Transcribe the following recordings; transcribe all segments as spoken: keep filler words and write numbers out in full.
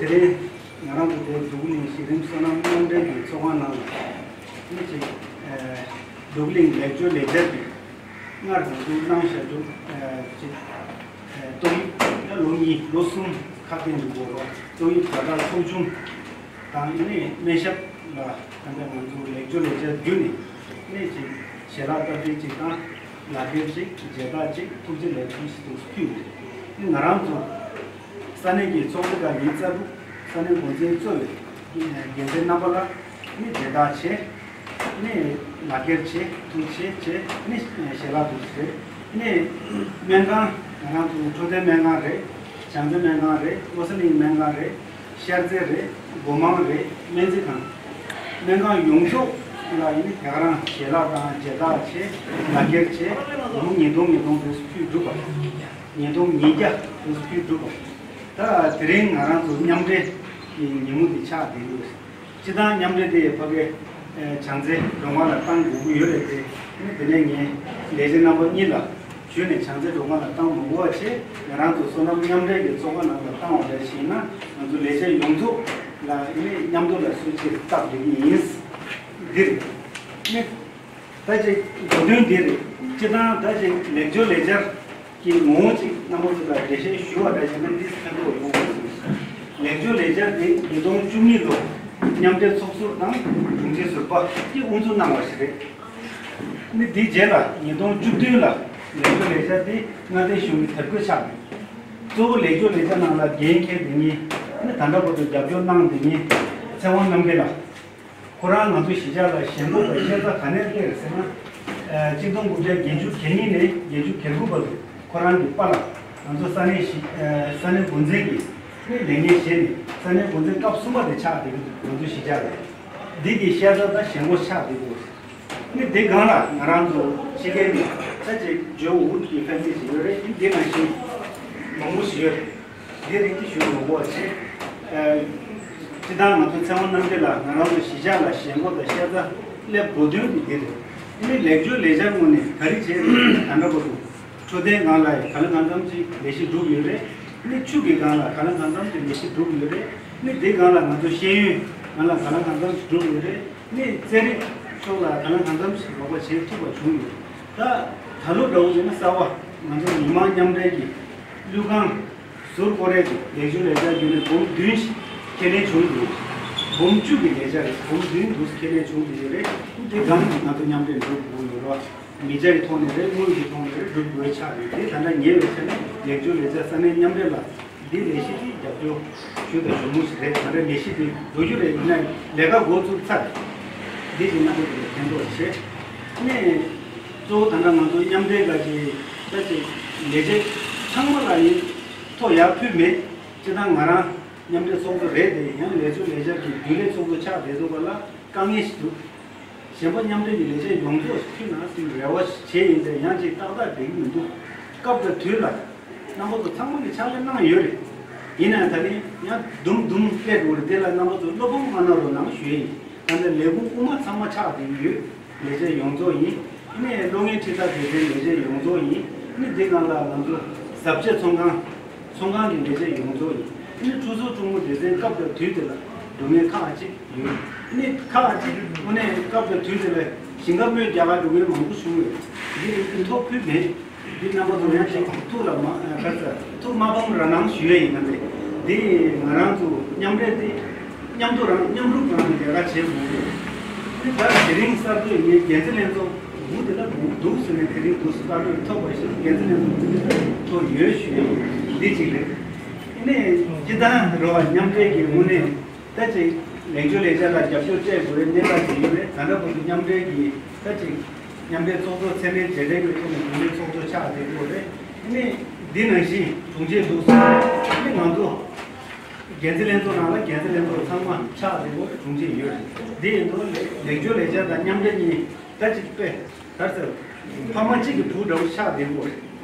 དེ་རིང་ང་རང་ཚོ་དེ་འབྲུག་གླིང་གཞི་རིམ་བསོད་ནམས་མཉམ་འབྲེལ་གྱི་ཚོགས་ཁང་ནང་ལ་ནི་ཅིག་ཨ་འབྲུག་གླིང་ལེགས་བཅོས་ལས་འཆར་གྱི་སྔར་ང་ཚོས་གནང་བཞག་རྒྱུ་ཨ་ཅིག་ཨ་ཏོག་དབྱིབས་ལོ་གཉིས་ལོ་གསུམ་ཁ་གཏན་དུ་འགོར་བ་ཏོག་དབྱིབས་ཛ་དྲག་ཚོགས་ཆུང་དང་ཨ་ནི་སྨན་ཞབས་ལ་ད་ལྟ་ང་ཚོ་ལེགས་བཅོས་ལས་འཆར་བརྒྱུད་ནས་ནི་ཅིག་ཞལ་ལག་སྟབས་བདེ་ཅིག་དང་ལག་འཁྱེར་ཅིག་མཇལ་དར་ཅིག་ཐུགས་རྗེ་ལེགས་འབུལ་ཞིག་ཏུ་ཕུལ་ཡོད། ནི་ང་རང་ཚོ་ས་གནས་ཀྱི་ཚོགས་སྡེ་ཁག་ཉི་ཤུ་རྩ་དྲུག་ས་གནས་འགོ་འཛིན་གཙོས་པའི་འགན་འཛིན་རྣམ་པ་ལ་ནི་མཇལ་དར་ཆེ་ནི་ལག་འཁྱེར་ཆེ་ཐུགས་རྗེ་ཆེ་ནི་ཞལ་ལག་ཏུ་ཆེ་ནི་སྨན་ཁང་ང་རང་ཚོ་འཕྲོད་བསྟེན་སྨན་ཁང་རེད། བྱང་རྩེ་སྨན་ཁང་རེད། བློ་གསལ་གླིང་སྨན་ཁང་རེད། ཤར་རྩེ་རེད། སྒོ་མང་རེད། སྨན་རྩིས་ཁང་། སྨན་ཁང་ཡོངས་རྫོགས་ལ་ཡིན་ནི་དེ་ག་རང་ཞལ་ལག་དང་མཇལ་དར་ཆེ་ལག་འཁྱེར་ཆེ་སྒོར་མོ་ཉིས་སྟོང་ཉིས་སྟོང་དུ་ཕུལ་འགྲུབ་པ། ཉིས་སྟོང་ཉིས་བརྒྱ་དུ་ཕུལ་འགྲུབ་པ། ད་དེ་རིང་ང་རང་ཚོ་མཉམ་འབྲེལ་གྱི་ཉིན་མོ་འདི་ཆགས་བསྡད་ཡོད། སྤྱི་བཏང་མཉམ་འབྲེལ་དེ་ཕ་གི་བྱང་རྩེ་རོང་བ་ལ་བཏང་དགོས་ཀྱི་ཡོད་རེད་དེ། ནི་དེ་ནས་ངས་ལས་བྱེད་རྣམ་པ་གཉིས་ལ་ཞུས་ནས་བྱང་རྩེ་རོང་བ་ལ་བཏང་མ་དགོས་པ་བྱས་ང་རང་ཚོ་བསོད་ནམས་མཉམ་འབྲེལ་གྱི་ཚོགས་པ་ནང་ལ་བཏང་བ་རེད་ཞེ་ན་ང་ཚོ་ལས་བྱེད་ཡོངས་རྫོགས་ལ་ནི་མཉམ་དུ་ལ་གསོལ་ཆས་སྟབས་བདེ་གི་ཡིན། འདིར་ནི་ད་ཅིག་གོ་དོན་འདི་རེད། སྤྱི་བཏང་ད་ཅིག་ལེགས་བཅོས་ལས་འཆར་གྱི་ངོ་བོ་ཅིག་རྣམ་པ་ཚོ་ལ་འགྲེལ་བཤད་ཞུ་བ་འདྲ་བྱས་ན་འདི་ཕན་ཐོགས་ཡོང་བ་ཞིག་ལེགས་བཅོས་ལས་འཆར་འདི་ཉིས་སྟོང་བཅུ་གཉིས་ལོ་མཉམ་འབྲེལ་ཚོགས་ཟུར་དང་དྲུང་ཆེ་ཟུར་པ་གིས་དབུ་འཛུགས་གནང་བ་ཞིག་རེད། ནི་འདི་རྗེས་ལ་ཉིས་སྟོང་བཅུ་བདུན་ལ་ལེགས་བཅོས་ལས་འཆར་འདི་མངའ་སྡེ་གཞུང་གི་དེབ་འགོད་ཆགས་ཡོད། གཙོ་བོ་ལེགས་བཅོས་ལས་འཆར་ནང་ལ་འགན་འཁྱེར་འདི་ཉིད་ནི་ད་ལྟ་བར་དུ་རྒྱབ་སྐྱོར་གནང་འདི་ཉིད་ཚེ་དབང་རྣམ་རྒྱལ་ལགས། ཁོ་རང་ང་ཚོ་གཞིས་ཆགས་ལ་ཞེན་ཁོག་དང་ཤ་ཚ་ག་ནས་སླེབས་ཟེར་ན། ཨ་གཅིག་སྟོང་དགུ་བརྒྱ་བརྒྱད་ཅུ་གྱ་གཉིས་ནས་བརྒྱད་ཅུ་གྱ་དགུ་བར་དུ་ཁོ་རང་གི་པཱ་ལགས་ང་ཚོ་ས་གནས་གཞི་ཨ་ས་གནས་འགོ་འཛིན་གྱིས་ནི་ལས་འགན་བཞེས་ནས་ས་གནས་འགོ་འཛིན་སྐབས་གསུམ་པ་དེ་ཆགས་བསྡད་ཀྱི་འདུག་ང་ཚོ་གཞིས་ཆགས་ལ་འདི་གི་ཤ་ཚ་དང་ཞེན་ཁོག་ཆགས་བསྡད་འདུག་ནི་འདི་སྒང་ལ་ང་རང་ཚོ་ཕྱི་རྒྱལ་ནས་ད་ཅིག་ཇོ་ཝུཌ་གི་ཕན་བདེ་ཞིག་ཡོད་རེད། འདི་ནང་བཞིན་མང་པོ་ཞིག་ཡོད་རེད། འདི་རིགས་ཀྱི་ཞུ་ཡོང་བ་བྱས། ཨ་སྤྱི་བཏང་ང་ཚོ་ཚེ་དབང་རྣམ་རྒྱལ་ལགས་ང་རང་ཚོ་གཞིས་ཆགས་ལ་ཞེན་ཁོག་དང་ཤ་ཚ་སླེབས་དགོས་དོན་དེ་འདི་རེད། ཨ་ནི་ལེགས་བཅོས་ལས་འཆར་ངོས་ནས་ག་རེ་བྱས་རེད་ད་ལྟ་བར་དུ་འཕྲོད་བསྟེན་སྒང་ལ་གང་ལ་གང་འཚམ་ཅིག་ལས་གཞི་བསྒྲུབས་ཡོད་རེད། ཨ་ནི་ཆུ་གི་སྒང་ལ་གང་ལ་གང་འཚམ་ཅིག་ལས་གཞི་བསྒྲུབས་ཡོད་རེད། ཨ་ནི་འདི་སྒང་ལ་ང་ཚོ་ཤེས་ཡོན་སྒང་ལ་གང་ལ་གང་འཚམ་ཅིག་བསྒྲུབས་ཡོད་རེད། ཨ་ནི་རྩེད་རིགས་ཕྱོགས་ལ་གང་ལ་གང་འཚམ་ཅིག་རོགས་པ་བྱེད་ཐུབ་པ་བྱུང་ཡོད། ད་ད་ལོ་འདྲ་བོ་ཡིན་ན་གསར་པ་ང་ཚོ་མི་མང་མཉམ་འབྲེལ་གྱི་ཀླུ་ཁང་ཟུར་ཀོ་རེ་གི་ལེགས་བཅོས་ལས་འཆར་བརྒྱུད་ནས་འབུམ་བདུན་ཞིག་ཁས་ལེན་བྱུང་འདུག་འབུམ་བཅུ་གི་ལས་འཆར་རེད། འབུམ་བདུན་འདུག་ཁས་ལེན་བྱུང་འདུག་ཡོད་རེད། དེ་སྒང་གི་ང་ཚོ་མཉམ་འབྲེལ་འགྲོ་དགོས་ཡོད་རེད། མི་ཆ་ཡི་ཐོག་ནས་རེད། དངུལ་གྱི་ཐོག་ནས་རེད། སྒྲུབ་དགོས་ཆགས་རེད། དེ་ད་ལྟ་ཉེ་བའི་ཆ་ནས་ལེགས་བཅོས་ལས་འཆར་ས་གནས་མཉམ་འབྲེལ་ལ་འདི་ལས་གཞི་དེ་རྒྱབ་སྐྱོར་ཞུ་དང་ཞུ་མུས་ཤིག་རེད། ད་ལྟ་ལས་གཞི་དེ་འགྲོ་རྒྱུ་རེད། ཡིན་ན་ལས་ཀ་འགོ་བཙུགས་ཚར་རེད། འདི་གི་རྣམ་པ་དེ་ལ་ཕན་ཐོགས་ཆེ། ནས་གཙོ་བོ་ད་ལྟ་ང་ཚོ་མཉམ་འབྲེལ་ག་ཅིག་ད་ཅིག་ལས་བྱེད་ཚང་མ་ལ་ཡིན་ཐོ་ཡར་ཕུལ་མེད། སྤྱིར་བཏང་ང་རང་མཉམ་འབྲེལ་ཚོགས་གཙོ་རེད་དེ་ཡང་ལས་བཟོ་ལས་འཆར་གྱི་རྒྱུན་ལས་ཚོགས་གཙོ་ཆགས་བསྡད་འདུག་པ་ལ་དཀའ་ངལ་ཞིག་འདུག་གཞན་པ་མཉམ་འབྲེལ་གྱི་ལས་བྱེད་ཡོངས་རྫོགས་ཕུལ་ན་ཟེར་རེ་བ་བྱས་ཡིན་ཏེ་ཡང་ཅིག་ཏག་ཏག་བསྡད་ཀྱི་མི་འདུག་སྐབས་དང་དུས་ལ་རྣམ་པ་ཚོ་ཚང་མ་གིས་ཕྱག་ལས་གནང་ཡོད་རེད། ཡིན་ནའང་ད་ནི་ཡང་དུམ་དུམ་སླེབས་འགྲོ་རེད། དེ་ལ་རྣམ་པ་ཚོ་བློ་ཕམ་མ་གནང་རོགས་གནང་ཞུ་ཡས་ཡིན། ད་ནི་ལས་ཁུངས་དབུ་མ་ཚང་མ་ཆགས་བསྡད་ཀྱི་ཡོད། ལས་བྱེད་ཡོངས་རྫོགས་ཡིན། ནི་གློག་བརྙན་ཁྲིད་ཐབས་སྡེ་ཚན་ལས་བྱེད་ཡོངས་རྫོགས་ཡིན། ནི་འདི་སྒང་ལ་ང་ཚོ་གཟབ་ཆས་ཚོང་ཁང་། ཚོང་ཁང་གི་ལས་བྱེད་ཡོངས་རྫོགས་ཡིན། ནི་ཕྲུ་གུ་ཕྲུ་མོ་སྡེ་ཚན་སྐབས་དང་དུས་དེ་ལ་སྡུག་བསྔལ་ཁག་ཅིག་ཡོད། ནི་ཁག་ཅིག་དངོས་གནས་སྐབས་དང་དུས་དེ་ལ་ཞིང་ཁ་རྨོས་རྒྱག་ག་འགྲོ་མཁན་མང་པོ་བྱུང་ཡོད། འདི་ཡིན་དུས་ཐོ་ཕུལ་མེད། འདི་རྣམ་པ་ཚོ་ཡང་ཅིག་ཐུགས་ལ་མ་ཁ་ཚ་ཐུགས་མ་ཕམ་རོགས་གནང་ཞུ་ཡས་ཡིན། ང་ཚོས་འདི་ང་རང་ཚོ་མཉམ་འབྲེལ་དེ། མཉམ་དུ་རང་མཉམ་རུབ་ཀྱང་ལས་ཀ་བྱེད་དགོས་རེད། དེ་ལྟར་དེ་རིང་གསར་གཏོད་ངས་འགན་འཛིན་ལྷན་ཚོགས་འདུ་དེ་ལ་འདུག་ཟེར་ནས་དེ་རིང་འདུག་སེ་བཀའ་འཁྲོལ་ཐོབ་པ་བཞིན་འགན་འཛིན་ལྷན་ཚོགས་འདུ་དེ་ལ་ཐོབ་ཡོད་ཞུ་ཡས་འདི་གཅིག་རེད། དེ་ནས་སྤྱི་བཏང་རོགས་མཉམ་འབྲེལ་གྱི་ངོས་ནས་ད་ཅིག་ལེགས་བཅོས་ལས་འཆར་ལ་རྒྱབ་སྐྱོར་སྤྲད་དགོས་གནས་སྟངས་ཤིག་ཡོད་རེད། ད་ལྟ་བར་དུ་མཉམ་འབྲེལ་གྱི་ད་ཅིག་མཉམ་འབྲེལ་ཚོགས་གཙོ་མཚན་གནས་རྗེས་དྲན་གྱི་ཐོག་ནས་གོང་མའི་ཚོགས་གཙོ་ཆགས་བསྡད་ཡོད་རེད། དེ་ནས་འདི་ནང་བཞིན་དྲུང་ཆེ་འདུག་སེ་དེ་ནས་ང་ཚོ། འགན་འཛིན་ལྷན་ཚོགས་ནང་ལ་འགན་འཛིན་ལྷན་ཚོགས་ཚང་མ་ཆགས་བསྡད་ཡོད་རེད། དྲུང་ཆེ་ཡོད་རེད། འདི་ཡིན་དུས་ལེགས་ལེགས་བཅོས་ལས་འཆར་དང་མཉམ་འབྲེལ་གཉིས་ད་ཅིག་དཔེ་ག་རེ་ཟེར་ཕ་མ་གཅིག་གི་བུ་འདྲ་བོ་ཆགས་བསྡད་ཡོད་རེད།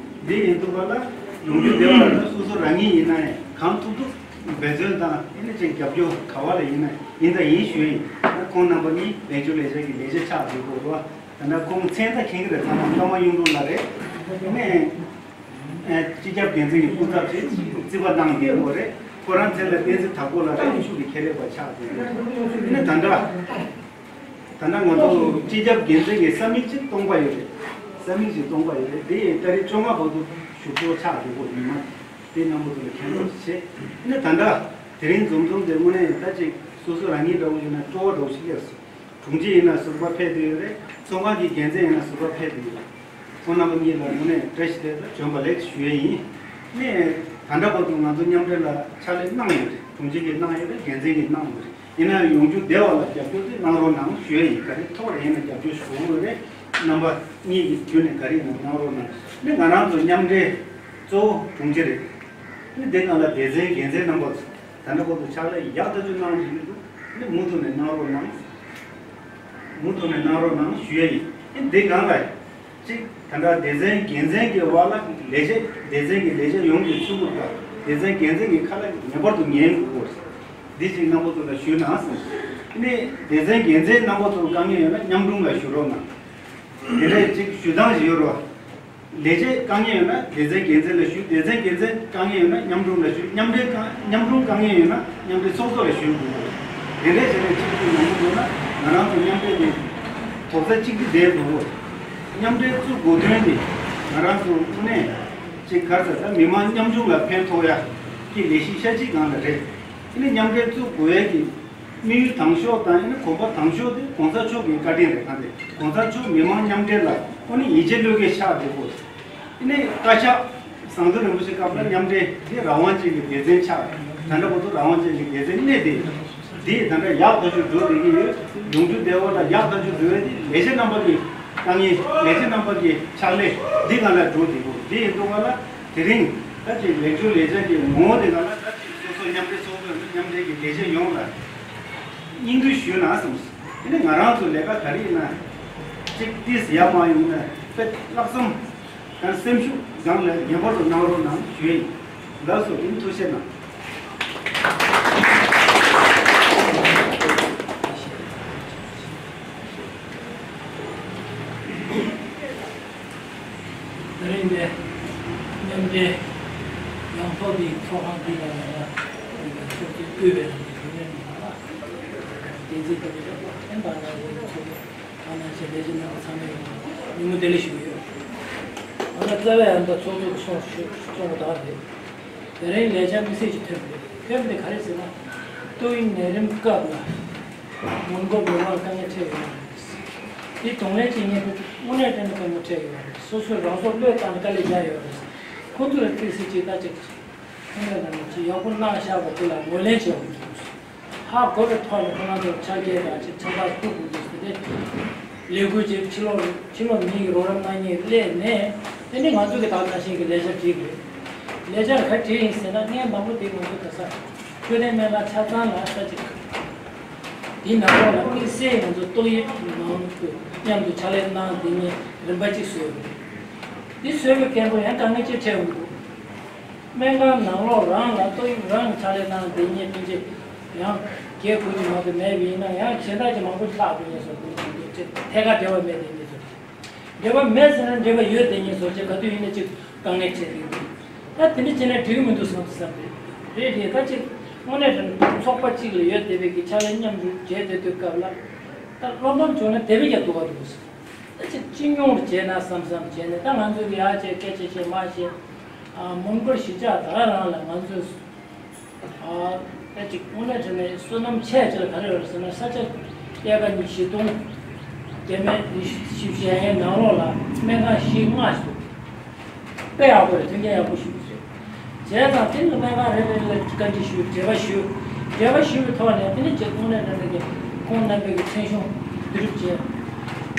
འདི་ཡིན་དུས་ག་ལ་ཡོང་རྒྱུ་བདེ་བ་ལ་སོ་སོ་རང་ཉིད་ཡིན་ན་ཡང་གང་ཐུབ་ཐུབ་འབད་བརྩོན་དང་ཨེ་ནི་ཅིག་རྒྱབ་སྐྱོར་ག་བ་ལ་ཡིན་ན་ཡིན་དང་ཡིན་ཞུ་ཡིན། ཁོང་རྣམ་པ་གཉིས་ལེགས་བཅོས་ལས་འཆར་གྱི་ལས་བྱེད་ཆགས་བསྡད་ཡོད་རེད། ད་ནི་ཁོང་མཚན་ད་མཁྱེན་གྱི་རེད། ཚང་མ་ཀརྨ་གཡུང་དྲུང་ལགས་རེད། ཨེ་ནི། སྤྱི་ཁྱབ་འགན་འཛིན་གྱི་སྐུ་ཚབ་ཅིག་རྩིས་པ་གནང་བསྡད་ཡོད་རེད། ཁོ་རང་མཚན་ལ་བསྟན་འཛིན་དྭགས་པོ་ལ་ཀན་ཤུ་གི་ཁེ་ལས་པ་ཆགས་ཏེ། ཨ་ནི་ད་ལྟ། ད་ལྟ་ང་ཚོ་སྤྱི་ཁྱབ་འགན་འཛིན་གྱི་ས་མིག་ཅིག་སྟོང་པ་ཡོད་རེད། ས་མིག་ཅིག་སྟོང་པ་ཡོད་རེད། དེ་ཡི་ཏ་རིག་བཅོ་ལྔ་བར་དུ་ཞུ་གཏུག་ཆགས་འགྲོ་གི་ཡོད། མི་མང་དེ་རྣམ་པ་ཚོ་ལ་མཁྱེན་རྟོགས་བྱེད། ཨ་ནི་ད་ལྟ་དེ་རིང་འཛོམས་འཛོམས་དེ་དངོས་གནས་ད་ཅིག་སོ་སོ་རང་ཉིད་འདྲ་བོ་ཡིན་ན་སྤྲོ་བ་འདྲ་བོ་ཞིག་སླེབས་སོང་། དྲུང་ཆེ་ཡིན་ན་ཟུར་པ་ཕེབས་བསྡད་ཡོད་རེད། ཚོང་ཁང་གི་འགན་འཛིན་ཡིན་ན་ཟུར་པ་ཕེབས་བསྡད་ཡོད་རེད། ཁོང་རྣམ་པ་གཉིས་ལ་དངོས་གནས་བཀྲ་ཤིས་བདེ་ལེགས་བྱོན་པ་ལེགས་ཞུ་ཡས་ཡིན། ནས་ད་ལྟ་བར་དུ་ང་ཚོ་མཉམ་འབྲེལ་ལ་ཕྱག་ལས་གནང་ཡོད་རེད། དྲུང་ཆེ་གིས་གནང་ཡོད་རེད། འགན་འཛིན་གྱིས་གནང་ཡོད་རེད། ཡིན་ན་ཡང་ཡོང་རྒྱུ་བདེ་བ་ལ་རྒྱབ་སྐྱོར་དེ་གནང་རོགས་གནང་ཞུ་ཡས་ཡིན། ག་རེ་ཐོག་ལ་ཡིན་ན་རྒྱབ་སྐྱོར་ཞུ་དགོས་རེད། རྣམ་པ་གཉིས་ཀྱི་བརྒྱུད་ནས་ག་རེ་ཡིན་ན་གནང་རོགས་གནང་། ནི་ང་རང་ཚོ་མཉམ་འབྲེལ་གཙོ་བོ་དྲུང་ཆེ་རེད། ནི་དེ་ནང་ལ་སྡེ་ཚན་འགན་འཛིན་རྣམ་པ་ཚོ་ད་ལྟ་བར་དུ་ཕྱག་ལས་ཡག་ཐག་ཆོད་གནང་བཞིན་འདུག་ནི་མུ་མཐུད་ནས་གནང་རོགས་གནང་། མུ་མཐུད་ནས་གནང་རོགས་གནང་ཞུ་ཡས་ཡིན། ཨེ་འདི་གང་ལ་གཅིག་ད་ལྟ་སྡེ་ཚན་འགན་འཛིན་གྱི་བར་ལ་ལས་བྱེད་སྡེ་ཚན་གྱི་ལས་བྱེད་ཡོངས་ཀྱི་ཚུལ་ཁུར་དང་སྡེ་ཚན་འགན་འཛིན་གྱི་ཁ་ལ་ངེས་པར་དུ་ཉན་དགོས། འདི་གཅིག་རྣམ་པ་ཚོ་ལ་ཞུ་གནང་ཟིན། ཨེ་ནས་སྡེ་ཚན་འགན་འཛིན་རྣམ་པ་ཚོར་དཀའ་ངལ་ཡོད་ན་མཉམ་དྲུང་ལ་ཞུ་རོགས་གནང་། དེ་འདྲས་གཅིག་ཞུ་སྟངས་ཤིག་ཡོད་རོགས། ལས་བྱེད་དཀའ་ངལ་ཡོད་ན་སྡེ་ཚན་འགན་འཛིན་ལ་ཞུ། སྡེ་ཚན་འགན་འཛིན་དཀའ་ངལ་ཡོད་ན་མཉམ་དྲུང་ལ་ཞུ། མཉམ་འབྲེལ་དཀའ་མཉམ་དྲུང་དཀའ་ངལ་ཡོད་ན་མཉམ་འབྲེལ་ཚོགས་གཙོ་ལ་ཞུ་དགོས། དེ་འདྲས་བྱས་ནས་གཅིག་གཅིག་མང་པོ་འགྲོ་ན་ང་རང་ཚོ་མཉམ་འབྲེལ་དེ་དོགས་ས་གཅིག་དེ་བསྡད་འགྲོ་གོ། མཉམ་འབྲེལ་བཙུགས་དགོས་དོན་དེ་ང་རང་ཚོ་དངོས་གནས་གཅིག་ག་རེ་ཟེར་ད་མི་མང་མཉམ་ཞུགས་ལ་ཕན་ཐོགས་ཡ་གི་ལས་གཞི་ཤ་གཅིག་སྒང་ལ་རེད། དེ་ནས་མཉམ་འབྲེལ་བཙུགས་དགོས་ཡ་གི་དམིགས་ཡུལ་དང་ཤོས་དང་ཨེ་ནི་གོམ་པ་དང་ཤོས་དེ་གོང་ས་མཆོག་གི་བཀའ་དྲིན་རེད། གང་དེ་གོང་ས་མཆོག་མི་མང་མཉམ་འབྲེལ་ལ་ཨོ་ནི་ཡིད་ཆེས་བློས་འགེལ་ཆགས་འགྲོ་དགོས། ཨེ་ནི་བཀའ་ཤག་ཟམ་གདོང་རིན་པོ་ཆེ་སྐབས་ལ་མཉམ་འབྲེལ་འདི་རང་དབང་ཅན་གྱི་སྡེ་ཚན་ཆགས། ད་ལྟ་བར་དུ་རང་དབང་ཅན་གྱི་སྡེ་ཚན་གནས་ཏེ། འདི་ད་ལྟ་ཡག་ཐག་ཆོད་འགྲོ་བསྡད་ཀྱི་ཡོད། ཡོང་རྒྱུ་བདེ་བ་ལ་ཡག་ཐག་ཆོད་འགྲོ་བའི་འདི་ལས་བྱེད་རྣམ་པ་གི་དཀའ་ངལ་ལས་བྱེད་རྣམ་པ་གི་ཕྱག་ལས་འདི་གང་ལ་འགྲོ་བསྡད་དགོས། འདི་ཡིན་དུས་ག་ལ་དེ་རིང་ད་ཅིག་ལེགས་བཅོས་ལས་བྱེད་ཀྱི་ངོ་བོ་དེ་ག་ལ་ད་ཅིག་སོ་སོ་མཉམ་འབྲེལ་ཚོགས་པའི་མཉམ་འབྲེལ་གྱི་ལས་བྱེད་ཡོངས་ལ་སྙིང་བསྡུས་ཞུས་ན་བསམ། དེ་ནི་ང་རང་ཚོ་ལས་ཀ་ག་རེ་ཡིན་ན་གཅིག་ཏིས་ཡ་མ་ཡོང་ན་དཔེ་ལྷག་བསམ་དང་སེམས་ཤུགས་སྒང་ལ་ངེས་པར་དུ་གནང་རོགས་གནང་ཞུ་ཡིན། ལགས་སོ། ཨིན། ཐུགས་རྗེ་གནང་། དེ་རིང་འདིར་མཉམ་འབྲེལ་ཡོངས་ཐོག་གི་ཚོགས་ཁང་འདི་ལ་ཡང་ན་ཚོགས་གཙོས་དབུས་པའི་རང་གི་བུད་མེད་མི་མང་ལ་འགན་འཛིན་དང་ཚོགས་གཙོ་ཨེ་འབའ་ན་ཚོགས་གཙོ་ཨ་ན་ཆེ་ལས་བྱེད་རྣམ་པ་ཚང་མས་ཉིན་མོ་བདེ་ལེགས་ཞུ་གི་ཡོད། ཨ་ན་རྩ་བའི་ཨ་ན་ད་ཚོགས་གཙོ་གི་གསུང་གསུང་བ་དག་རེད། དེ་རིང་ལས་འཆར་དམིགས་བསལ་ཅིག་ཐོན་པ་རེད། ཐོན་པ་དེ་ག་རེ་ཟེར་ན། ཏོག་དབྱིབས་ནད་རིམས་སྐབས་ལ་མོན་གྷོ་མི་མང་དཀའ་ངལ་འཕྲད་ཡོད་རེད། དེ་གདོང་ལེན་བྱེད་མཁན་དེ་དངོས་གནས་དྲང་གནས་དཀའ་ངལ་འཕྲད་ཡོད་རེད། སོ་སོས་རང་སྲོག་བློས་བཏང་ནས་དཀའ་ལས་རྒྱག་ཡོད་རེད། ཁོང་ཚོ་ལ་ཏོག་ཙམ་ཅིག་ད་ཅིག་ཁོང་ཚོ་ལ་ནི་ཅིག་ཡག་པོ་གནང་བཞག་པ་དེ་ལ་ངོས་ལེན་བྱེད་དགོས་འདུག་ཧ་གོ་བའི་ཐོག་ནས་ཁོ་རང་ཚོར་ཕྱག་འཁྱེར་དང་ཅིག་ཚན་པ་བསྐུར་དགོས་ཀྱི་ཟེར་ཏེ། ལས་འགུལ་ཅིག་ཕྱི་ལོགས་ཕྱི་ལོགས་མི་ཡི་རོགས་རམ་གནང་མཁན་སླེབས་ནས་དེ་ནས་ང་ཚོ་གི་ད་ནང་བཞིན་གྱི་ལས་འཆར་བྲིས་དགོས། ལས་འཆར་ག་བྲིས་ཡིན་ཟེར་ན་ངས་མང་པོ་དེ་ང་ཚོ་ག་ས་འཕྲོད་བསྟེན་སྨན་ཁང་ཆ་ཚང་ལ་ས་ཅིག་དེའི་ནང་ལོགས་ལ་དམིགས་བསལ་ང་ཚོ་ཏོག་དབྱིབས་ནང་དུ་མཉམ་དུ་ཕྱག་ལས་གནང་དེ་ངས་རིམ་པ་གཅིག་བཟོས་ཡོད། འདི་བཟོས་པའི་རྐྱེན་པས་ཡང་དཀའ་ངལ་ཅིག་འཕྲད་ཡོང་གི་འདུག་སྨན་ཁང་ནང་ལོགས་རང་ལ་ཏོག་དབྱིབས་རང་ཕྱག་ལས་གནང་བསྡད་མཁན་ཕན་ཆད་ཡང་བརྒྱད་དགུ་ཅིག་མ་གཏོགས་མེད་པ་ཡིན་ན་ཡང་གཞན་དག་ཅིག་མང་པོ་ཅིག་ལྷག་འགྲོ་མཁན་བཟོ་འདུག་ཐད་ཀར་འབྲེལ་བ་མེད་བསྡད་མཁན་བཟོ། འབྲེལ་བ་མེད་ཟེར་ན་འབྲེལ་བ་ཡོད་བསྡད་མཁན་བཟོ་ཅིག་ག་དུས་ཡིན་ན་ཅིག་དཀའ་ངལ་འཕྲད་ཀྱི་འདུག་ད་དེ་འདྲ་བྱས་ན་འགྲིག་གི་མི་འདུག་བསམ་བསམ་རེད། རེད་རེད། ད་ཅིག་དངོས་གནས་དྲང་ཚོགས་པ་གཅིག་ལ་ཡོད་བསྡད་པའི་གི་ཕྱག་ལས་མཉམ་རུབ་བྱས་བསྡད་དུས་སྐབས་ལ་ད་བློ་ཕམ་བྱུང་ན་དེ་བས་ཀྱང་སྡུག་ག་འདུག་ད་ཅིག་སྤྱི་ཡོངས་ལ་བྱས་ན་བསམ་བསམ་བྱས་ནས་ད་ང་ཚོས་ཀྱི་ཡར་བྱས་སྐད་ཆ་བཤད་མར་བཤད། ཨ་མོན་གྷོ་གཞིས་ཆགས་ད་ག་རང་ལ་ང་ཚོས་ཨ་ད་ཅིག་དངོས་གནས་དྲང་གནས་བསོད་ནམས་ཆེ་ཆེ་ལ་ག་རེ་ཡོད་རེད་ཟེར་ན་ས་ཆ་ཨེ་ཀར་ཉི་ཤུ་བཞི་སྟོང་བརྒྱ་མེད་ཉི་ཤུ་བཞི་བཅུ་ཡན་ནང་ལོགས་ལ་སྨན་ཁང་བཞི་ལྔ་ཞིག་འདུག་དཔེ་ཡག་པོ་རེད། མཐུན་རྐྱེན་ཡག་པོ་ཞིག་རེད། བྱས་ཙང་དེ་ནི་སྨན་ཁང་རེ་རེ་ལ་བཀའ་འདྲི་ཞུས། འབྲེལ་བ་ཞུས། འབྲེལ་བ་ཞུས་པའི་ཐོག་ནས་དེ་ནི་ཅིག་དངོས་གནས་དྲང་གནས་ཀྱི་ཁོང་རྣམ་པའི་གི་མཚན་གཞུང་བསྡུ་རུབ་བྱས།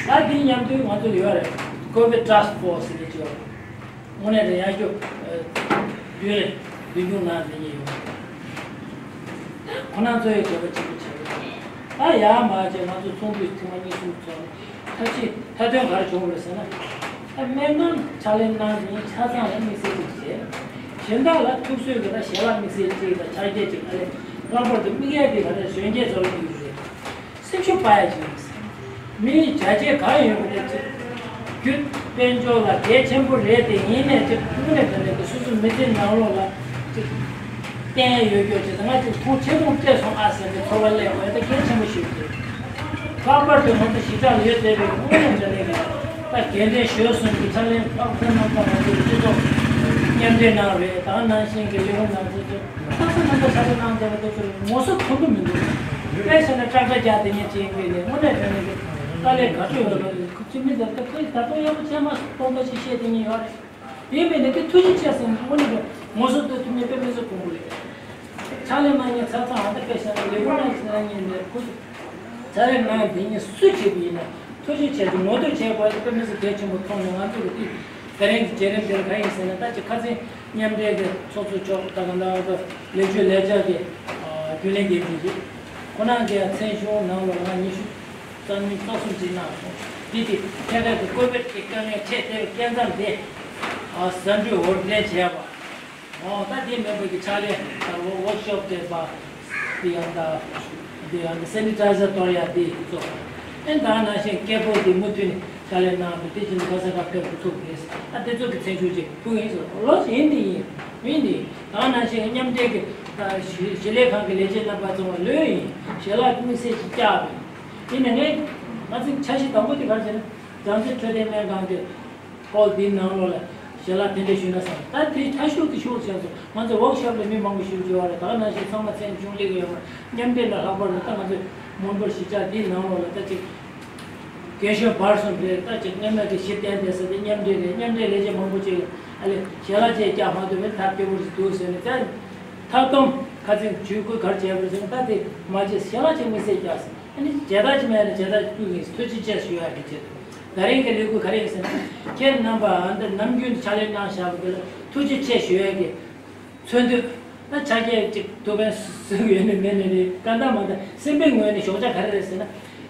ད་དེའི་མཉམ་དུ་ང་ཚོ་ཡོད་རེད། ཀོ་བིད་ཊཱསྐ་ཕོར་སི་ཟེར་གྱི་ཅིག་ཡོད་རེད། དངོས་གནས་དྲང་ཡག་ཤོས་བདུན་རེད། བདུན་ཅུ་ནང་དེ་གཉིས་ཡོད་རེད། ཁོ་རང་ཚོ་ཡི་འབྲེལ་བ་གཅིག་པུ་བྱས་རེད། ད་ཡར་མར་བྱས་ང་ཚོ་ཚོགས་འདུ་ཐེངས་མ་གཉིས་གསུམ་ཚོགས་ནས་ཐབས་ཤེས་མཐའ་དོན་ག་རེ་བྱུང་རེད་ཟེར་ན། ད་སྨན་ཁང་ཕྱག་ལས་གནང་མཁན་ཆ་ཚང་ལ་དམིགས་བསལ་གཅིག་བྱས། གཞན་དག་ལ་ཐུགས་གསོའི་གི་ད་ཞལ་ལག་དམིགས་བསལ་གཅིག་དང་ཕྱག་རྒྱ་གཅིག་ཨ་ལས་ལྷག་པར་དུ་དམིགས་ཡས་དེ་ག་རེ་གཞོན་སྐྱེས་ཚོ་ལ་དམིགས་ཡོད་རེད། སེམས་ཤུགས་སྤར་ཡ་ཅིག་ཡིན། མིའི་བྱ་བྱེད་གང་ཡོད་པ་ནས་ཅིག་རྒྱུ་དཔལ་འབྱོར་ལ་གལ་ཆེན་པོ་རེད་དེ། ཡིན་ནས་ཅིག་དངོས་གནས་དྲང་གནས་ཀྱི་སོ་སོའི་མི་ཚེའི་ནང་ལོགས་ལ་ཅིག་ བསྟན་ཡོད་རྒྱུ་དེ་ང་ཚོ་ཁོང་ཆེ་ཆུང་སྤྲད་སོང་ཨ་ཟེར་ཏེ་ཚོར་བ་སླེབས་པ་ད་གལ་ཆེན་པོ་ཞིག་རེད། ལྷག་པར་དུ་ང་ཚོ་གཞིས་ཆགས་ལ་ཡོད་བསྡད་པའི་དངོས་གནས་དྲང་གནས་ཀྱི་ད་དགེ་འདུན་གཞོན་གསུམ་གྱི་ཕྱག་ལེན་ཕར་ཕུལ་གནང་སྟངས་ང་ཚོའི་སྤྱི་ཚོགས་མཉམ་འབྲེལ་གནང་རེད། ད་ནང་བཞིན་གྱི་ལས་ཁུངས་ནང་ཚོ་ཚོ་ལྷག་བསམ་རྣམ་དག་ཕྱག་ལེན་གནང་བསྡད་པ་དེ་ཚོར་ངོ་སོ་མཐོན་པོ་མི་འདུག་དཔེ་བྱས་ན་ཀྲག་ཀྲ་རྒྱག་བསྡད་མཁན་ཅིག་ཡིན་པས་ནས་དངོས་གནས་དྲང་གནས་ཀྱི་དཀའ་ལས་དགའ་སྤྲོ་ཡོད་པ་ཁོ་ཚོས་མི་ཚོ་ད་ཁོས་ད་དུང་ཡག་པོ་བྱས་མ་སོང་སྟོང་པ་ཞིག་བཤད་བསྡད་མཁན་ཡོད་རེད། དེ་མིན་ནས་དེ་ཐུགས་རྗེ་ཆེ་ཟེར་ནས་དངོས་གནས་ཀྱི་ངོ་སོ་བསྟོད་ཐུབ་མེད་དཔེ་མི་སྲིད་དགོངས་པོ་རེད། ཕྱག་ལས་གནང་མཁན་ཚ་ཚ་ཨ་ད་སྐད་ཆ་ནང་ལས་ཁུངས་ནང་ཕྱག་ལས་གནང་མཁན་དེ་ཁོ་ཚོ་ཕྱག་ལས་གནང་དེ་ཉིད་སུ་བྱེད་པ་ཡིན་ན་ཐུགས་རྗེ་ཆེ་ཟེར་ངོ་སྤྲོད་བྱས་དགོས་དེ་དཔེ་མི་སྲིད་གལ་ཆེན་པོ་མཐོང་ནས་ང་ཚོ་གི་དེ་དེ་རིང་གི་བརྒྱུད་རིམ་དེར་གང་ཡིན་ཟེར་ན་ད་ཅིག་ཁ་སང་མཉམ་འབྲེལ་གྱི་ཚོགས་གཙོ་མཆོག་ད་ག་ནང་གི་ལས་ཆོས་ལས་བྱ་གི་རྒྱུན་ལས་འགན་འཛིན་རེད། ཁོ་རང་གི་མཚན་གཞུང་ནང་ལོགས་ལ་ང་ཉི་ཤུ། རྩ་མིན་རྩ་གསུམ་ཅིག་གནང་སོང་། འདི་དེ་ཐད་ཀར་གྱི་ཀོ་བིད་ཀྱི་དཀའ་ངལ་འཕྲད་བསྡད་པའི་སྐབས་མཚམས་དེ། ཨ་ཟ་འབྲུ་འོར་འདྲེན་བྱས་པ། འོ་ད་དེ་མིན་པ་གི་ཕྱག་ལས་ད་ཝོ་ཝོག་ཤོབ་སྤྲད་པ། དེ་ཡང་ད་དེ་ཡང་ད་སེ་ནི་ཊའི་ཛར་གཏོར་ཡ་དེ་ཚོ། ཨེ་ད་ནང་བཞིན་སྐད་འབོད་དེ་མུ་མཐུད་ནས་ཕྱག་ལས་གནང་དུས་དེ་བཞིན་ག་ས་ག་ཕེབས་ཐུབ་རེད། ཨ་དེ་ཚོ་གི་མཚན་གཞུང་ཅིག་ཕུལ་ཡིན་ཟེར་ལོ་ཡིན་དེ་ཡིན་ཡིན་དེ་ཡིན། ད་ནང་བཞིན་མཉམ་འབྲེལ་གྱི་ད་གཞིས་ལས་ཁང་གི་ལས་བྱེད་རྣམ་པ་ཚོ་ལོས་ཡིན་ཞལ་ལག་དམིགས་བསལ་ཞིག་བཀྱག་པས། དེ་ནས་ངས་ང་ཚོའི་འཆར་གཞི་དང་པོ་དེ་ག་རེ་བྱས་ན་བྱང་རྩེ་འཕྲོད་བསྟེན་སྨན་ཁང་གི་ཧོལ་དེའི་ནང་ལོགས་ལ་ཞལ་ལག་དེ་འདྲ་ཞུས་ན་བསམ། ད་དེ་ཐ་ཤུག་ཏུ་ཤུགས་ཆེན་སོང་། ང་ཚོ་ཝོག་ཤོབ་ལ་མི་མང་པོ་ཞུགས་བྱས་པ་རེད། ད་ག་ནང་བཞིན་ཚང་མ་མཚན་གཞུང་ལེགས་ཡོད་མ་མཉམ་འབྲེལ་ལ་ལྷག་པར་དུ་ད་ང་ཚོའི་མོན་གྷོ་གཞིས་ཆགས་དེའི་ནང་ལོགས་ལ་ད་ཅིག་རྒན་གཞོན་བར་གསུམ་རེད། ད་ཅིག་སྔོན་མ་གི་གཞི་རྟེན་དེ་ས་དེ་མཉམ་འབྲེལ་རེད། མཉམ་འབྲེལ་ལས་བྱེད་མང་པོ་ཅིག་ཨ་ལས་ཞལ་ལག་ཅིག་བཀྱག་མ་ཐུབ་པའི་ཐབས་སྐྱོ་པོ་ཞིག་འདུག་ཟེར་ནས་ད་ཐབས་སྡོམ་ཁ་ཚིག་ཇུས་འགོད་ག་རེ་བྱས་པ་རེད་ཟེར་ན་ད་དེ་མ་བྱེད་ཞལ་ལག་ཅིག་དམིགས་བསལ་བཀྱག་ཟེར། ཨ་ནི་མཇལ་དར་ཅིག་མེད་ན་མཇལ་དར་ཅིག་ཕུལ་གྱི་ཡིན། ཐུགས་རྗེ་ཆེ་ཞུ་ཡག་གི་ཆེད་དུ། ད་རིང་གི་ལས་འགུལ་ག་རེ་ཡིན་ཟེར་ན། ཁྱེད་རྣམ་པ་ཨ་འདི་ནམ་རྒྱུན་ཕྱག་ལས་གནང་བཞག་པ་དེ་ལ་ཐུགས་རྗེ་ཆེ་ཞུ་ཡག་གི་མཚོན་དུས། ད་ཆ་རྐྱེན་ཅིག་ཐུགས་ཕན་གསོས་ཡོད་ནི་མེད་ནི་རེད། བཀའ་འདའ་མ་འདའ་སེམས་པའི་ངོས་ནས་ཞོགས་ཇ་ག་རེ་རེད་ཟེར་ན།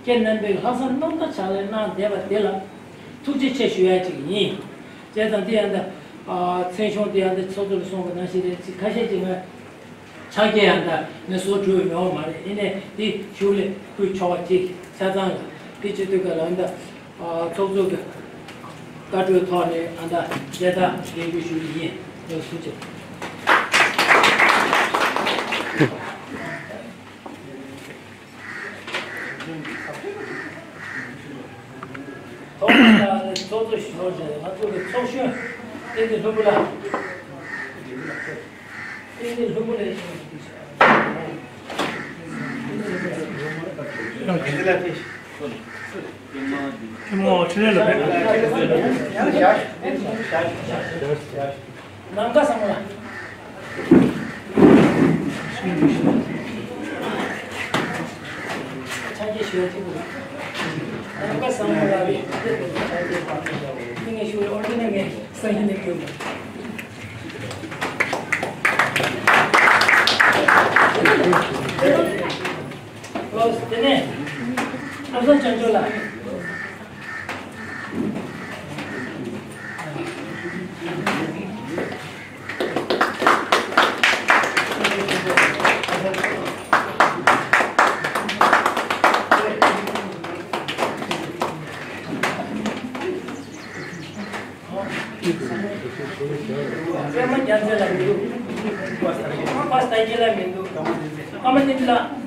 ཁྱེད་རྣམ་པས་ལྷག་བསམ་རྣམ་དག་ཕྱག་ལས་གནང་བསྡད་པ་དེ་ལ་ཐུགས་རྗེ་ཆེ་ཞུ་ཡག་ཅིག་ཡིན། བྱས་ཙང་དེ་ཡང་ད་མཚན་གཞུང་དེ་ཡང་ད་ཚོགས་གཙོ་ལ་གསུངས་པ་ནང་བཞིན་རེད། ཅིག་ཁ་ཤས་ཅིག་ང་ཕྱག་འཁྱེར་ཡང་ད་ངས་བཟོ་གྲུབ་མྱོང་མ་རེད། ཡིན་ནའི་དེ་ཞུ་ལས་ཕུལ་ཆོག་པ་ཅིག་ཆ་ཚང་ལ་དེ་བྱེད་དུས་ག་ལ་ཡང་ད་ཚོགས་གཙོ་གི་བཀའ་འཁྲོལ་ཐོག་ནས་ཨ་ད་མཇལ་དར་ལེན་རྒྱུ་ཞུ་གི་ཡིན། ཡོད་ཐུགས་རྗེ་ཆེ། ཐོག་མར་ཚོགས་གཙོ་ཞུ་རོགས་བྱས། ང་ཚོ་གི་ཚོགས་གཞོན་བསྟན་འཛིན་ལྷུན་པོ་ལགས། བསྟན་འཛིན་ལྷུན་པོ་ལགས། ཐེངས་མ་ཕྱི་ལས་ལ་ཕེབས། ནམ་མཁའ་བཟང་མོ་ལགས། ཕྱག་འཁྱེར་ཞུ་ཡག་གཅིག་པུ་རེད། ནམ་མཁའ་བཟང་མོ་ལགས་རེད། ཕྱག་འཁྱེར་པ་ནི་ངས་ཞུ་བའི་ཨོ་རི་ཇི་ནལ་ངས་སང་ཉིན་ནས་བསྐྱོན་པ། ཨོ་དེ་ནས་ཨ་བཟང་བྱང་ཆུབ་ལགས། པད་མ་རྒྱལ་མཚན་ལགས་མི་འདུག་པ་སྟག་རྒྱལ་ལགས་མི་འདུག་ཀརྨ་བསྟན་འཛིན་ལགས།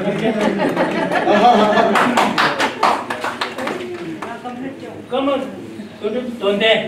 ཀརྨ་དོན་གྲུབ་དོན་ལྡན།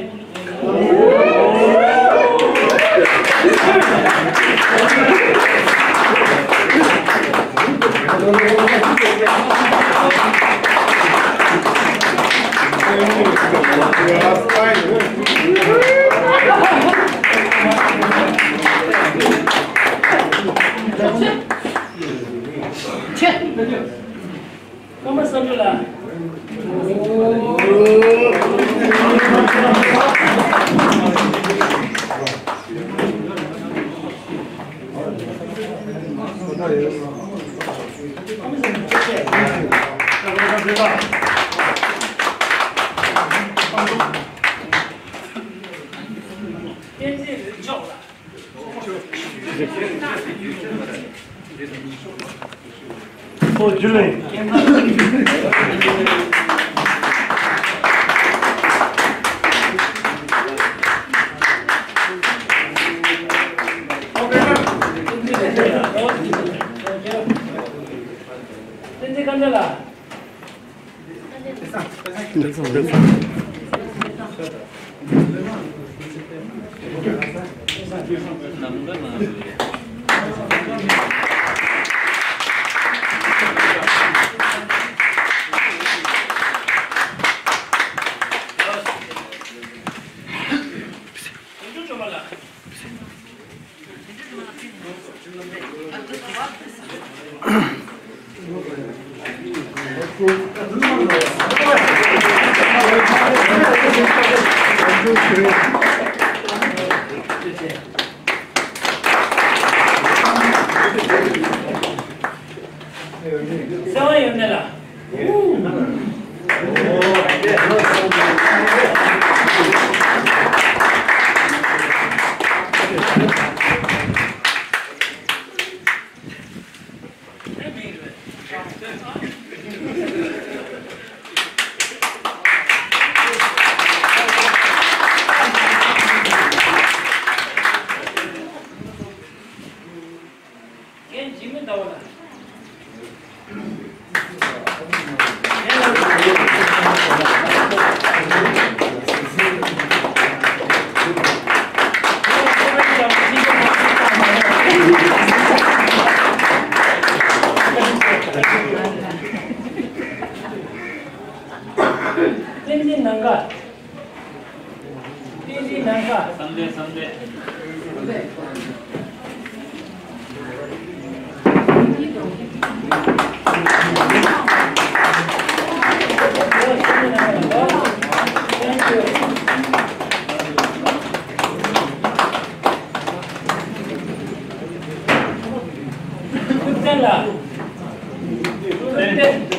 ཀརྨ་བསམ་གྲུབ་ལགས། བསྟན་འཛིན་རིག་མཆོག་ལགས། ཨོ་ཇུ་ལེ། བསྟན་འཛིན་དཀར་མཛེས་ལགས། གསལ་བ་ཡོད་མེད་ལ། རྒན་འཇིགས་མེད་ཟླ་བ་ལགས། བསྟན་འཛིན་ནམ་མཁའ། བསྟན་འཛིན་ནམ་མཁའ། བསམ་གཏན། བསམ་གཏན། ཐུབ་བསྟན་ལགས། ཐུབ་བསྟན།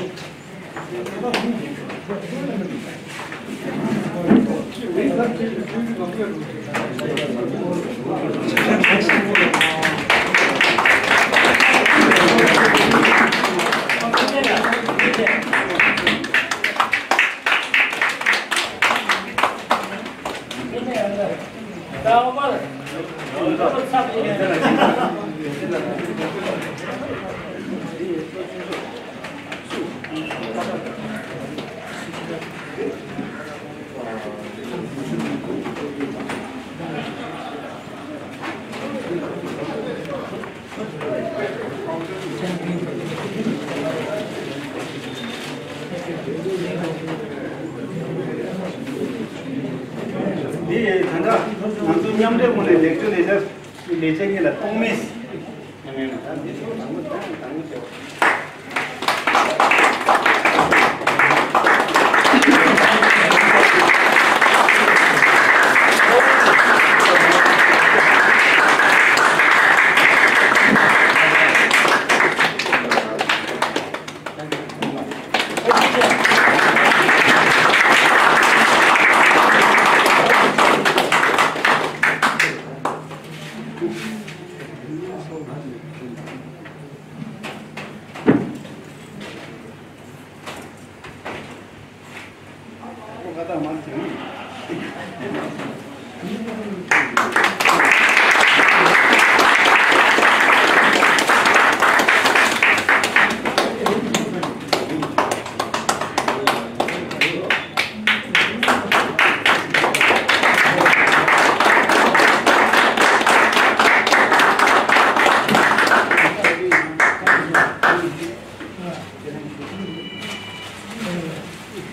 འདི་ད་ལྟ་ང་ཚོ་མཉམ་འབྲེལ་ངོས་ནས་ལེགས་བཅོས་ལས་འཆར། ལས་བྱེད་གཉིས་ལ་གཏོང་མི།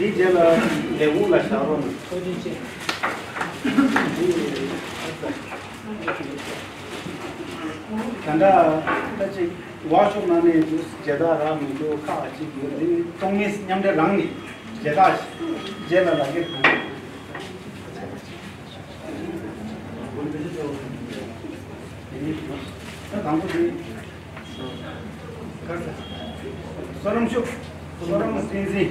འདིའི་རྗེས་ལ་ལས་ཁུངས་ལ་བཞག་རོགས་གནང་། ད་ལྟ་ད་ཅིག་ཝོག་ཤོབ་ནང་ནས་འདུག་བྱེ་བྲག་རག་མི་འདུག་ཁག་ཅིག་ཡོད། འདི་ཚོགས་མི་མཉམ་འབྲེལ་རང་ནས་བྱེ་བྲག་རྗེས་ལ་ལག་འཁྱེར་དང་། ད་དང་པོ་དེ། བསོད་ནམས་ཤུགས། བསོད་ནམས་བསྟན་འཛིན།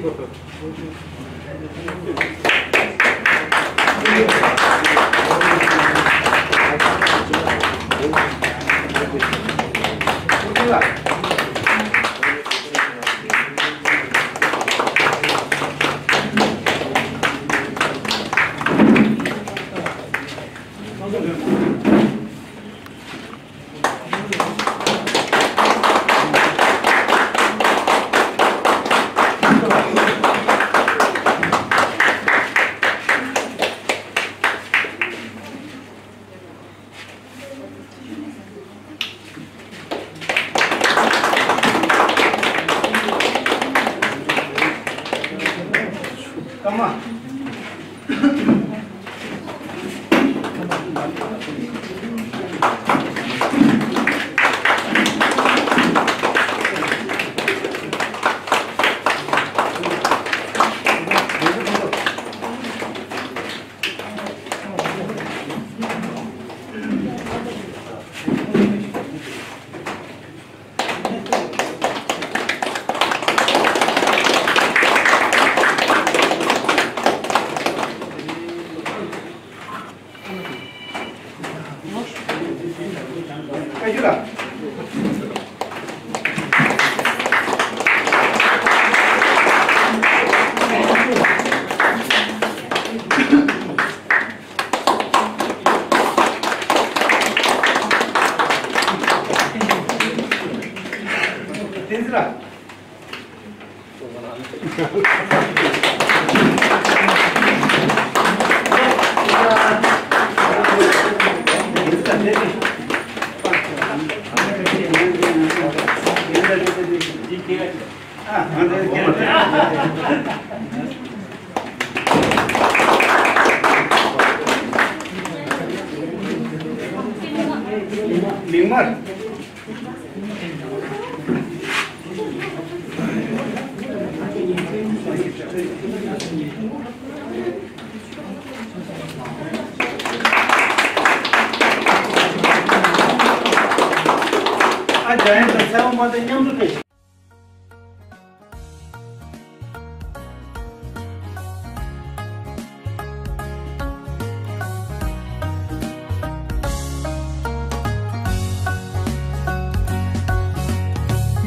མིག་དམར། ཨ་ཇ་ཡན་དང་ཚེ་དབང་དམར་ལྡན་མཉམ་དུ་ཕེབས།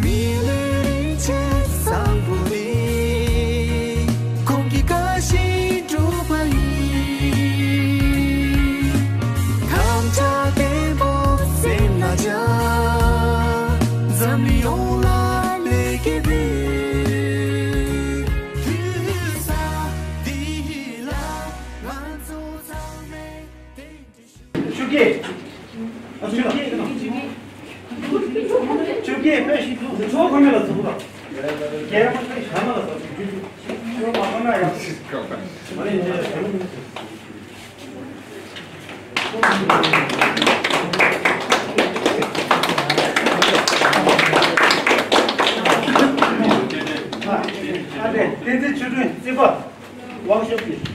མི་ལུས་རིན་ཆེན་བཟང་པོ་འདི། ཁོང་གི་བཀའ་བཞིན་སྒྲུབ་པ་ཡིན། དམ་བཅའ་བརྟན་པོ་སེམས་ལ་འཇགས། འཛམ་གླིང་ཡོངས་ལ་ལེགས་སྐྱེས་ཕུལ། དུས་ས་འདི་ལ་ང་ཚོ་ཚང་མས་གདན་འདྲེན་ཞུ། ཆུ་སྐྱེས། ཆུ་སྐྱེས། ཆུ་སྐྱེས་དཔེ་ཞིག་འདུག་ཚོ་ཁོ་མེད་ལ་ཚོ་ཁོ་ལ། རྒྱལ་མ་ཁ་ཤ་མ་ལ་ཚོ་ཆུ་ཆུ་ཆུ་མ་ཁོ་ན་ཡང་། མ་ནི་འདི་ལ་ཚོ། ཨ་ལས་བསྟན་འཛིན་ཆོས་སྒྲོན་རྩིས་པ། ཝོག་ཤོབ་ཀྱི།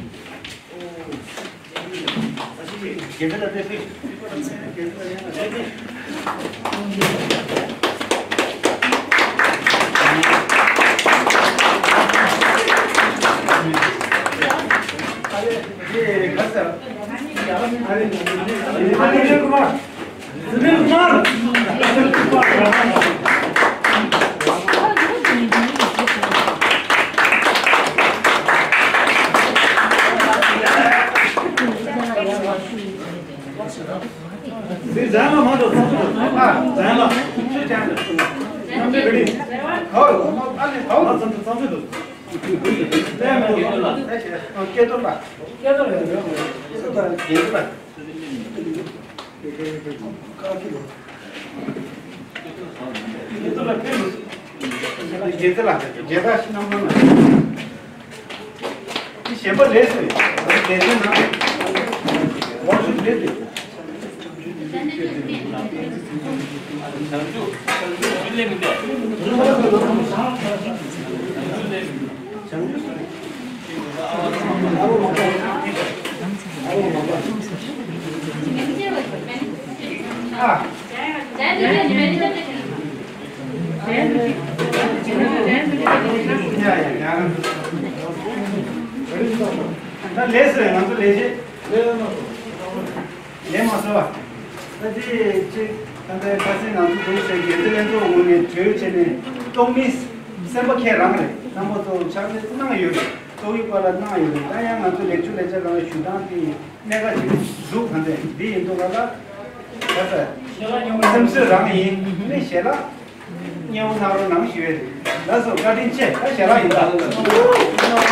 ཞེན་པ་ལས་སུ་ཡོད། ལས་དོན་ནང་། བར་ཞུ་ལས་དོན། ད་ལས་སུ་ང་ཚོ་ལས་བྱེད། ལས་མ་སོ་བ། ད་དེ་ཅིག་ད་ལྟའི་ཁ་སང་ང་ཚོ་འདུག་ཟེར་དགེ་འདུན་ལྷན་ཚོགས་ངོས་ནས་གྲོས་བྱས་ནས་གཏོགས་མི་སེམས་པ་ཁྱེད་རང་རེད། རྣམ་པ་ཚོ་ཕྱག་ལས་གནང་ཡོད་རེད། གཏོགས་ཡིག་པ་ལ་གནང་ཡོད་རེད། ད་ཡང་ང་ཚོ་ལེགས་བཅོས་ལས་བྱེད་རང་ཞུ་སྟངས་དེ་གནད་འགག་ཅིག་འདུག་ད་ལྟའི་འདི་ཡིན་འདུག་ག་ལ། ད་ལྟ་སེམས་གསོ་རང་ཡིན་ནི་ཞལ་ལག་མཉེས་པོ་གནང་རོགས་གནང་ཞུ་ཡས་རེད། ལགས་སོ། བཀའ་དྲིན་ཆེ། ད་ཞལ་ལག་ཡིན་ད།